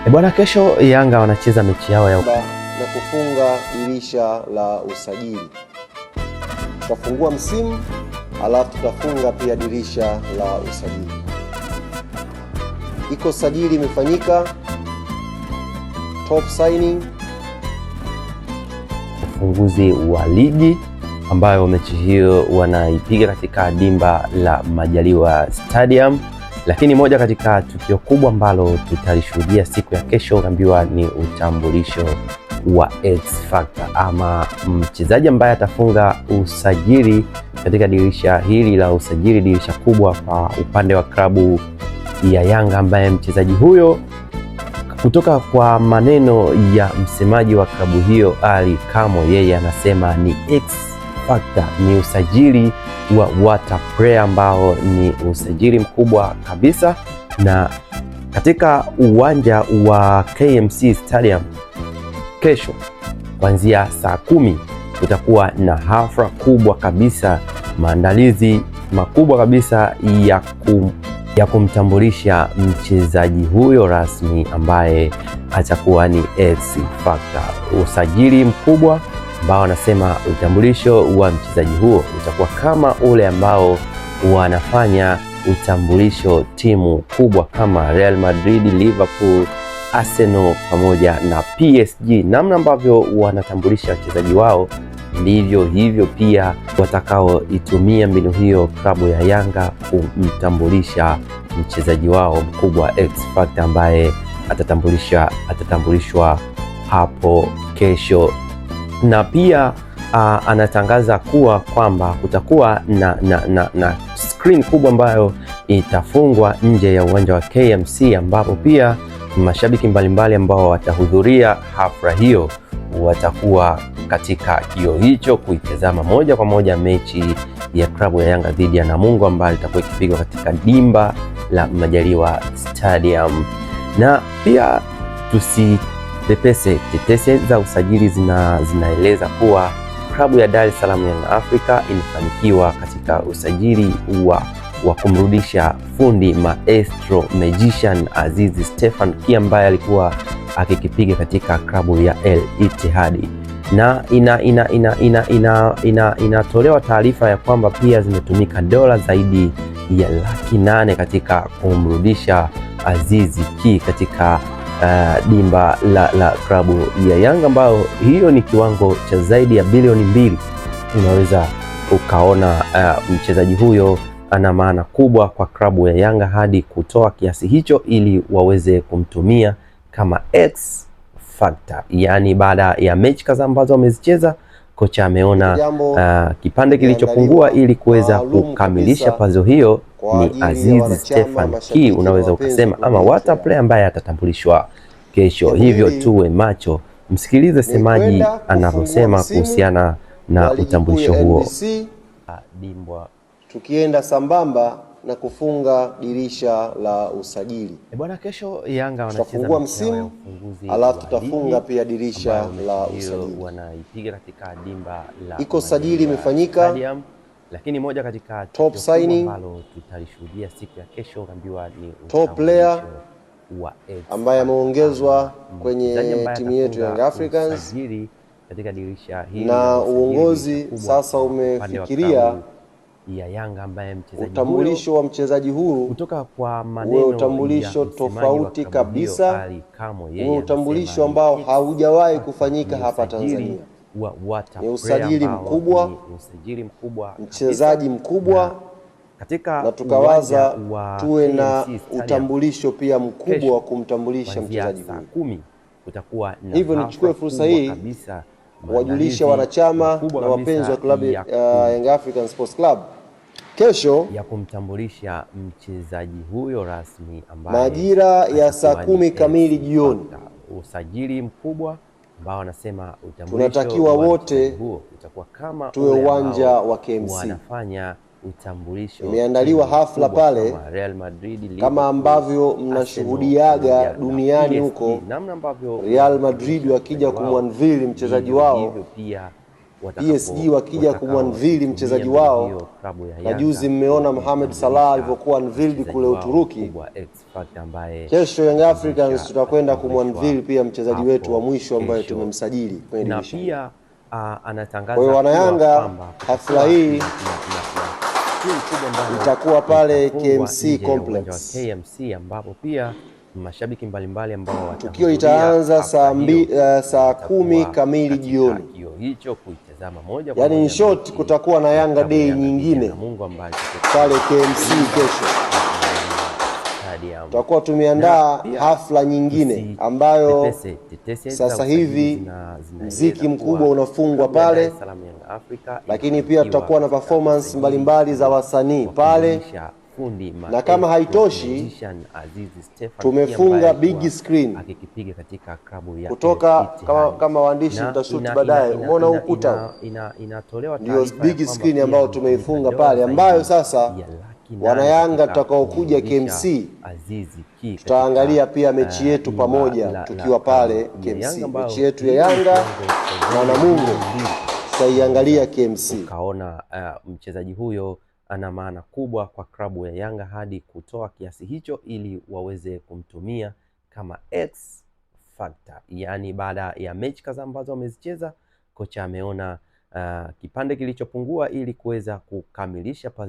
E bwana, kesho Yanga wanacheza mechi yao ya na kufunga dirisha la usajili. Tutafungua msimu alafu tutafunga pia dirisha la usajili. Iko sajili imefanyika, top signing, ufunguzi wa ligi ambayo mechi hiyo wanaipiga katika dimba la Majaliwa Stadium. Lakini moja katika tukio kubwa ambalo tutalishuhudia siku ya kesho, unaambiwa ni utambulisho wa X Factor ama mchezaji ambaye atafunga usajili katika dirisha hili la usajili, dirisha kubwa kwa upande wa klabu ya Yanga, ambaye mchezaji huyo kutoka kwa maneno ya msemaji wa klabu hiyo Ali Kamwe, yeye anasema ni X Factor, ni usajili wa Water Prayer ambao ni usajili mkubwa kabisa, na katika uwanja wa KMC Stadium kesho kuanzia saa 10 kutakuwa na hafla kubwa kabisa, maandalizi makubwa kabisa ya kumtambulisha mchezaji huyo rasmi ambaye atakuwa ni X Factor. Usajili mkubwa ambao wanasema utambulisho wa mchezaji huo utakuwa kama ule ambao wanafanya utambulisho timu kubwa kama Real Madrid, Liverpool, Arsenal pamoja na PSG. Namna ambavyo wanatambulisha wachezaji wao ndivyo hivyo pia watakaoitumia mbinu hiyo klabu ya Yanga kumtambulisha mchezaji wao mkubwa X Factor ambaye atatambulishwa hapo kesho. Na pia anatangaza kuwa kwamba kutakuwa na screen kubwa ambayo itafungwa nje ya uwanja wa KMC, ambapo pia mashabiki mbalimbali ambao watahudhuria hafla hiyo watakuwa katika kio hicho kuitazama moja kwa moja mechi ya klabu ya Yanga dhidi ya Namungo ambayo itakuwa ikipigwa katika dimba la Majaliwa Stadium. Na pia tusipepese, tetese za usajili zinaeleza kuwa klabu ya Dar es Salaam Young Africa imefanikiwa katika usajili wa kumrudisha fundi maestro magician Azizi Stefan Ki ambaye alikuwa akikipiga katika klabu ya El Ittihad, na inatolewa taarifa ya kwamba pia zimetumika dola zaidi ya 800,000 katika kumrudisha Azizi Ki katika dimba la klabu ya Yanga, ambayo hiyo ni kiwango cha zaidi ya bilioni 2. Unaweza ukaona mchezaji huyo ana maana kubwa kwa klabu ya Yanga hadi kutoa kiasi hicho ili waweze kumtumia kama X Factor. Yaani baada ya mechi kadhaa ambazo wamezicheza, kocha ameona kipande kilichopungua ili kuweza kukamilisha pazo hiyo ni Azizi Stefan Ki, unaweza ukasema ama water player ambaye atatambulishwa kesho. Hivyo tuwe macho, msikilize semaji anavyosema kuhusiana na utambulisho huo. Dimbwa tukienda sambamba na kufunga dirisha la usajili. E bwana, kesho Yanga wanacheza tutafungua msimu alafu tutafunga pia dirisha la usajili. Wanaipiga katika dimba la iko sajili imefanyika, lakini moja katika top signing ambalo tutalishuhudia siku ya kesho, unaambiwa ni top player ambaye ameongezwa kwenye timu yetu Young Africans katika dirisha hili, na uongozi sasa umefikiria ya Yanga ambaye mchezaji utambulisho wa mchezaji huyu kutoka kwa maneno utambulisho tofauti kabisa, uwe utambulisho ambao haujawahi kufanyika hapa Tanzania. Ni usajili mkubwa, mchezaji mkubwa katika na tukawaza tuwe na utambulisho pia mkubwa wa kumtambulisha mchezaji huyu. Hivyo nichukue fursa hii kuwajulisha wanachama na wapenzi wa klabu ya Young African Sports Club kesho ya kumtambulisha mchezaji huyo rasmi ambaye majira ya saa 10 kamili jioni, usajili mkubwa ambao wanasema utambulisho tunatakiwa wote huo utakuwa kama tuwe uwanja wa KMC. Wanafanya utambulisho, imeandaliwa hafla pale Real Madrid, kama ambavyo mnashuhudiaga duniani huko, namna ambavyo Real Madrid wakija kumwanvili mchezaji wao pia PSG wakija kumwanvili mchezaji wao, na juzi mmeona Mohamed Salah alivyokuwa unveiled kule Uturuki. Kesho Young Africans tutakwenda kumwanvili pia mchezaji wetu wa mwisho ambaye tumemsajili kwenye dirisha. Pia anatangaza kwa hiyo wanayanga, hafla hii itakuwa pale KMC Complex. KMC ambapo pia mashabiki mbalimbali ambao tukio litaanza saa 10 kamili jioni. Hicho kuitazama moja kwa yaani in short kutakuwa na Yanga Day nyingine pale KMC kesho. Tutakuwa tumeandaa hafla nyingine ambayo sasa hivi mziki mkubwa unafungwa pale, lakini pia tutakuwa na performance mbalimbali za wasanii pale, na kama haitoshi tumefunga big screen kutoka kama waandishi mtashoot baadaye. Umeona ukuta ndio big screen ambayo tumeifunga pale, ambayo sasa wanayanga tutakaokuja KMC tutaangalia pia mechi yetu pamoja tukiwa pale KMC, mechi yetu ya Yanga na Namungo tutaiangalia KMC. Ukaona mchezaji huyo ana maana kubwa kwa klabu ya Yanga hadi kutoa kiasi hicho ili waweze kumtumia kama X factor. Yaani baada ya mechi kadhaa ambazo wamezicheza, kocha ameona kipande kilichopungua ili kuweza kukamilisha